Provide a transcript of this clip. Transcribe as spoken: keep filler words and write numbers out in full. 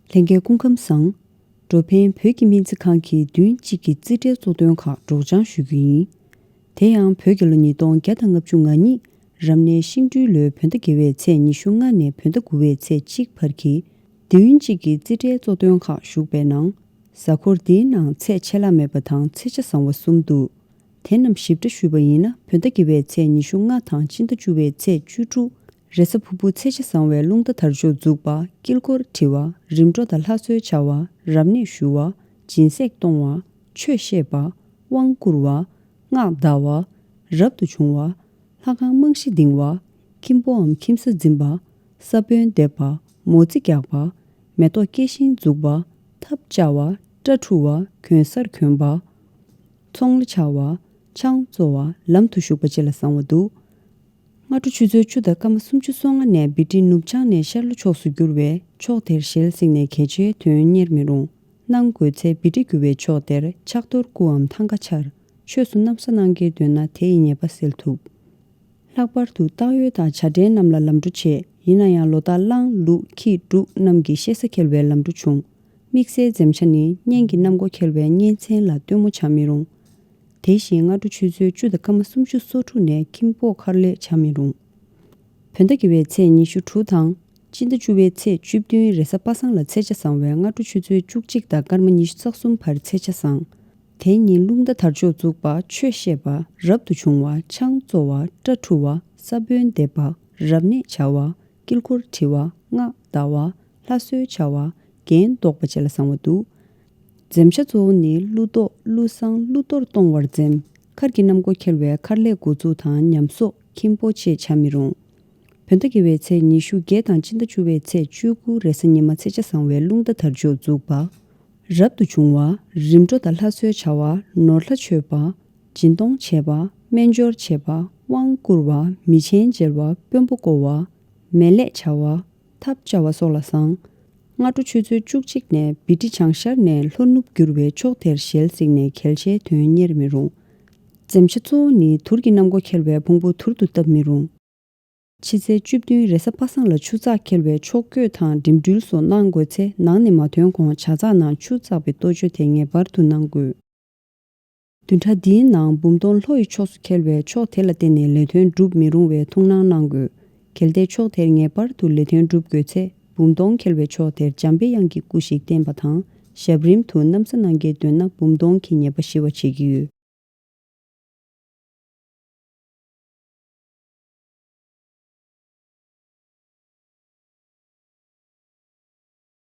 ལྷན་རྒྱས་སྐུ་ཁམས་བཟང་། འགྲོ་ཕན་བོད་ཀྱི་སྨན་རྩིས་ཁང་གིས་བདུན་གཅིག་གི་རྩིས་ཁྲའི་གཙོ་དོན་ཁག་སྒྲོག་སྦྱང་ཞུ་རྒྱུ་ཡིན། དེ་ཡང་བོད་ཀྱི་ལོ་ཉིས་སྟོང་བརྒྱ་དང་ལྔ་བཅུ་ང་གཉིས་རབ་གནས་ཤིང་སྦྲུལ་ལོའི་བོད་ཟླ་བརྒྱད་པའི་ཚེས་ཉི་ཤུ་ལྔ་ནས་བོད་ཟླ་དགུ་པའི་ཚེས་གཅིག་བར་གྱི་བདུན་གཅིག་གི་རྩིས་ཁྲའི་གཙོ་དོན་ཁག་ཞུགས་པའི་ནང་། གཟའ་འཁོར་འདིའི་ནང་ཚད་ཆད་ལྷག་མེད་པ་དང་ཚེས་ཆ་བཟང་བ་གསུམ་འདུག་དེ་རྣམས་ཞིབ་ཕྲ་ཞུས་པ་ཡིན་ན། བོད་ཟླ་བརྒྱད་པའི་ཚེས་ཉི་ཤུ་ལྔ་དང་སྤྱི་ཟླ་བཅུ་པའི་ཚེས་བཅུ་དྲུག་རེས་གཟའ་ཕུར་བུ་ཚེས་ཆ་བཟང་བའི་རླུང་རྟ་དར་ལྕོག་འཛུགས་པ། དཀྱིལ་འཁོར་བྲི་བ། རིམ་གྲོ་དང་ལྷ་གསོལ་བྱ་བ། རབ་གནས་ཞུ་བ། སྦྱིན་སྲེག་གཏོང་བ། ཆོས་བཤད་པ། དབང་བསྐུར་བ། སྔགས་བཟླ་བ། རབ་ཏུ་བྱུང་བ། ལྷ་ཁང་རྨང་གཞི་འདིང་བ། ཁྱིམ་སྤོའམ་ཁྱིམ་ས་འཛིན་པ། ས་བོན་འདེབས་པ། མོ་རྩིས་རྒྱག་པ། མེ་ཏོག་སྐྱེ་ཤིང་འཛུགས་པ། ཐབ་བཅའ་བ། སྐྲ་འཁྲུ་བ། གྱོན་སར་གྱོན་པ། ཚོང་ལ་བྱ་བ། ཆང་བཙོ་བ། ལམ་དུ་ཞུགས་པ་བཅས་ལ་བཟང་བ་འདུག་སྔ་དྲོ་ཆུ་ཚོད་བཅུ་དང་སྐར་མ་སུམ་ཅུ་སོ་ལྔ་ནས་བི་ཊི་ནུབ་བྱང་ནས་ཤར་ལྷོ་ཕྱོགས་སུ་འགྱུར་བའི་ཕྱོགས་དེར་ཞལ་གཟིགས་ནས་གལ་ཆེའི་དོན་གཉེར་མི་རུང་། གནང་དགོས་ཚེ་བི་ཊི་འགྱུར་བའི་ཕྱོགས་དེར་ཕྱག་རྡོར་སྐུའམ་ཐང་ག་འཕྱར། ཆོས་སུ་གནམ་ས་གནང་གལ་འདོད་ན་དེ་ཡི་ཉེས་པ་སེལ་ཐུབ། ལྷག་པར་དུ་སྟག་ཡོས་དང་བྱ་སྒྲའི་གནམ་ལ་ལམ་འགྲོ་བྱེད། ཡིན་ན་ཡང་ལོ་སྟག་གླང་ལུག་ཁྱི་འབྲུག་རྣམས་ཀྱི་ཤེ་ས་འཁེལ་བའི་ལམ་འགྲོ་བྱུང་། དམིགས་བསལ་འཛེམ་བྱ་ནི་གཉེན་གྱི་གནམ་སྒོ་འཁེལ་བའི་གཉེན་ཚན་ལ་སྟོན་མོ་བྱ་མི་རུང་། དེ་བཞིན་སྔ་དྲོ་ཆུ་ཚོད་བཅུ་དང་སྐར་མ་སུམ་ཅུ་སོ་དྲུག་ནས་ཁྱིམ་སྤོ་མཁར་ལས་བྱ་མི་རུང་། བོད་ཟླ་བརྒྱད་པའི་ཚེས་ཉི་ཤུ་དྲུག་དང་། སྤྱི་ཟླ་བཅུ་པའི་ཚེས་བཅུ་བདུན་རེས་གཟའ་པ་སངས་ལ་ཚེས་ཆ་བཟང་བས་སྔ་དྲོ་ཆུ་ཚོད་བཅུ་གཅིག་དང་སྐར་མ་ཉི་ཤུ་རྩ་གསུམ་བར་ཚེས་ཆ་བཟང་། དེ་ཉིན་རླུང་རྟ་དར་ལྕོག་འཛུགས་པ། ཆོས་བཤད་པ། རབ་ཏུ་བྱུང་བ། ཆང་བཙོ་བ། སྐྲ་འཁྲུ་བ། ས་བོན་འདེབས་པ། རབ་གནས་བྱ་བ། དཀྱིལ་འཁོར་བྲི་བ། སྔགས་བཟླ་བ། ལྷ་གསོལ་བྱ་བ། རྒྱན་འདོགས་པ་བཅས་ལ་བཟང་བ་འདུག་འཛེམ་བྱ་གཙོ་བོ་ནི་ཀླུ་རྡོག་ཀླུ་བསང་ཀླུ་གཏོར་གཏོང་བར་འཛེམ། མཁར་གྱི་གནམ་སྒོ་འཁེལ་བའི་མཁར་ལས་འགོ་འཛུགས་དང་ཉམས་གསོག་ཁྱིམ་སྤོ་བཅས་བྱ་མི་རུང་། བོད་ཟླ་བརྒྱད་པའི་ཚེས་ཉི་ཤུ་བརྒྱད་དང་སྤྱི་ཟླ་བཅུ་པའི་ཚེས་བཅུ་དགུ་རེས་གཟའ་ཉི་མ་ཚེས་ཆ་བཟང་བའི་རླུང་རྟ་དར་ལྕོག་འཛུགས་པ། རབ་ཏུ་བྱུང་བ། རིམ་གྲོ་དང་ལྷ་གསོལ་བྱ་བ། ནོར་ལྷ་མཆོད་པ། སྦྱིན་གཏོང་བྱེད་པ། སྨན་སྦྱོར་བྱེད་པ། དབང་བསྐུར་བ། མི་ཆེན་མཇལ་བ། དཔོན་པོ་བསྐོ་བ། མེ་ལས་བྱ་བ། ཐབ་བཅའ་བ་སོགས་ལ་བཟང་། སྔ་དྲོ་ཆུ་ཚོད་བཅུ་གཅིག་ནས་བི་ཊི་བྱང་ཤར་ནས་ལྷོ་ནུབ་འགྱུར་བའི་ཕྱོགས་དེར་ཞལ་གཟིགས་ནས་གལ་ཆེའི་དོན་གཉེར་མི་རུང་། འཛེམ་བྱ་གཙོ་བོ་ནི་དུར་གྱི་གནམ་སྒོ་འཁེལ་བའི་ཕུང་པོ་དུར་དུ་བཏབ་མི་རུང་། ཕྱི་ཚེས་བཅུ་བདུན་རེས་གཟའ་པ་སངས་ལ་ཆུ་ཚགས་འཁེལ་བའི་ཕྱོགས་བཀོད་དང་འགྲིམ་འགྲུལ་སོགས་གནང་དགོས་ཚེ་ནང་ནས་མ་ཐོན་གོང་བྱ་ཚགས་ནང་ཆུ་བཙགས་པའི་ལྟོ་བཅོས་དེ་ངེས་པར་དུ་གནང་དགོས། བདུན་ཕྲག་འདིའི་ནང་འབུམ་སྟོང་ལྷོ་ཡི་ཕྱོགས་སུ་འཁེལ་བའི་ཕྱོགས་དེ་ལ་བརྟེན་ནས་ལས་དོན་སྒྲུབ་མི་རུང་བའི་ཐུགས་སྣང་གནང་དགོས། གལ་ཏེ་ཕྱོགས་དེར་ངེས་པར་དུ་ལས་དོན་སྒྲུབ་དགོས་ཚེ་འབུམ་སྟོང་འཁེལ་བའི་ཕྱོགས་དེར་འཇམ་པའི་དབྱངས་ཀྱི་སྐུ་ཞིག་བསྟན་པ་དང་ཞབས་རིམ་དུ་གནམ་ས་གནང་གལ་འདོད་ན་འབུམ་སྟོང་གི་ཉེས་པ་ཞི་བ་བྱེད་ཀྱི་ཡོད།